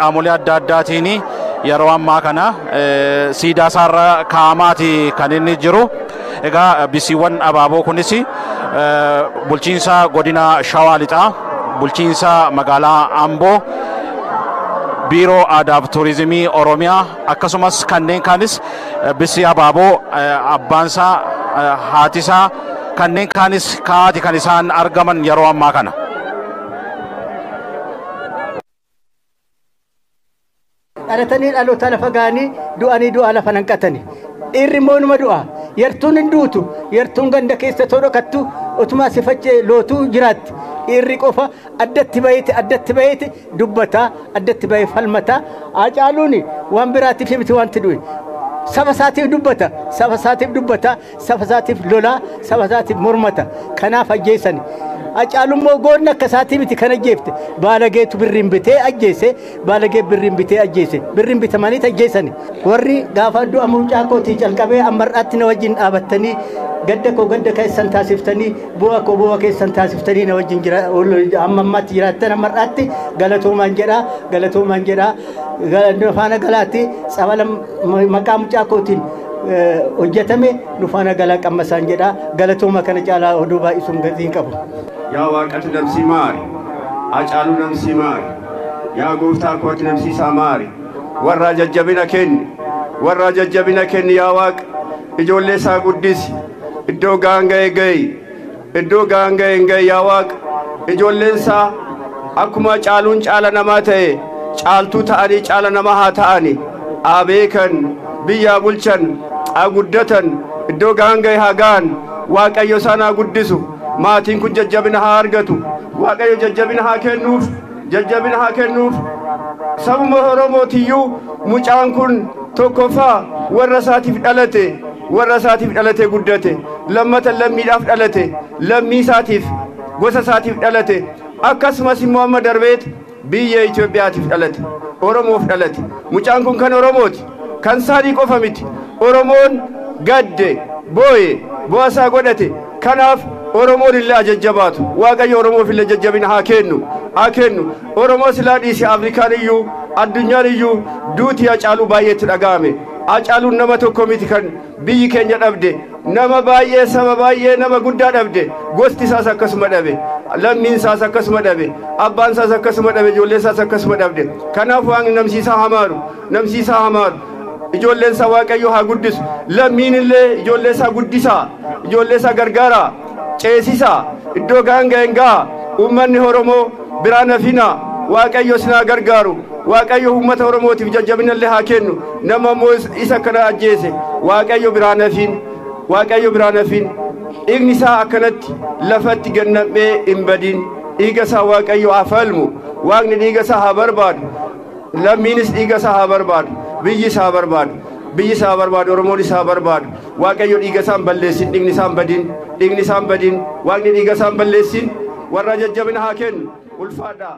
Qaamolee adda addaatiin yeroo ammaa kana siidaa isaarra kaa'amaati kan inni jiru. Egaa bisiiwwan abaaboo kunis bulchiinsa godina Shawaa Lixaa, bulchiinsa magaalaa Amboo, biiroo aadaa fi turizimii Oromiyaa akkasumas kanneen kaanis bisii abaaboo abbaansaa, haatisaa kanneen kaanis kaa'aati kan isaan argaman yeroo ammaa kana. Dhalatanii dhaloota lafa ga'anii du'anii du'a lafa nanqatani. Dhiirri immoo numa du'a. Yartuun hin duutu. Yartuun ganda keessa too dhokattu otumaa sifachee lootuu jiraatti. Dhiirri qofa addatti baheeti dubbataa, addatti bahee falmataa. Hacaaluun waan biraatiif miti wanti du'e. Saba isaatiif dubbata, saba isaatiif dubbata, saba isaatiif lolaa, saba isaatiif mormata. Kanaaf ajjeesani. Hacaaluun goonni akka isaatii miti kan ajjeefte. Baalageetu birriin bitee ajjeese, baalagee birriin bitee ajjeese. Birriin bitamanii ajjeesani. Warri gaafa du'a mucaa kootii calqabee amma har'aatti na wajjin dhaabattanii gadda koo gadda keessan taasiftanii bu'aa koo bu'aa keessan taasiftanii na wajjin jira amma ammaatti jiraattan amma har'aatti galatoomaan jedhaa, galatoomaan jedhaa. Faana galaatti tsabala maqaa mucaa kootiin hojjetame nu faana galaa qammasaan jedhaa. Galatooma kana caalaa oduu baay'isuun gatii hin qabu. Yaa Waaqatu namsii maari, Hacaaluu namsii maari, yaa gooftaa koo ati namsiisaa maari, warraa jajjabina kenni, warraa jajjabina kenni yaa Waaqa, ijoollee isaa guddisi, iddoo ga'an ga'e ga'i, iddoo ga'an ga'e hin ga'i yaa Waaqa, ijoolleen isaa akkuma caaluun caala namaa ta'e, caaltuu ta'anii caala namaa haa ta'ani, haa beekan, biyyaa bulchan, haa guddatan, iddoo ga'an ga'e haa ga'an, Waaqayyo isaan haa guddisu. Maatiin kun jajjabina haa argatu. Waaqayyo jajjabina haa kennuuf, jajjabina haa kennuuf. Sabuma Oromootiyyuu mucaan kun tokkoffaa warra isaatiif dhalate, warra isaatiif dhalate guddate, lammata lammiidhaaf dhalate, lammii isaatiif, gosa isaatiif dhalate, akkasumas immoo amma darbeet biyya Itoophiyaatiif dhalate, Oromoof dhalate. Mucaan kun kan Oromooti, kan isaanii qofa miti. Oromoon gadde, booye, bu'aa isaa godhate. Kanaaf Oromoon illee ajajjabaatu. Waaqayyo Oromoof illee jajjabina haa kennu, haa kennu. Oromoo silaa dhiise Afrikaan iyyuu, addunyaan iyyuu duuti Hacaaluu baay'eetti dhaga'ame. Hacaaluun nama tokko miti kan biyyi keenya dhabde, nama baay'ee, saba baay'ee, nama guddaa dhabde. Gosti isaas akkasuma dhabe, lammiin isaas akkasuma dhabe, abbaan isaas akkasuma dhabe, ijoolleen isaas akkasuma dhabde. Kanaaf Waaqni namsiisaa hamaaru, namsiisaa hamaaru. Ijoolleen isaa Waaqayyo haa guddisu. Lammiin illee ijoollee isaa guddisaa, ijoollee isaa gargaaraa, ceesisaa, iddoo ga'an ga'een ga'a. Uummanni Oromoo biraa nafina, Waaqayyo isin haa gargaaru. Waaqayyo uummata Oromootiif jajjabina illee haa kennu. Nama immoo isa kana ajjeese Waaqayyo biraa nafin, Waaqayyo biraa nafin. Dhiigni isaa akkanatti lafatti gannamee hin badin. Dhiiga isaa Waaqayyo haa falmu. Waaqni dhiiga isaa haa barbaadu. Lammiinis dhiiga isaa haa barbaadu. Biyyi isaa haa barbaadu. Biyyi isaa haa barbaadu. Oromoon isaa haa barbaadu. Waaqayyo dhiiga isaa hin balleessin. Dhiigni isaa hin badin. Dhiigni isaa hin badin. Waaqni dhiiga isaa hin balleessin. Warra jajjabina haa kennu. Ulfaadhaa.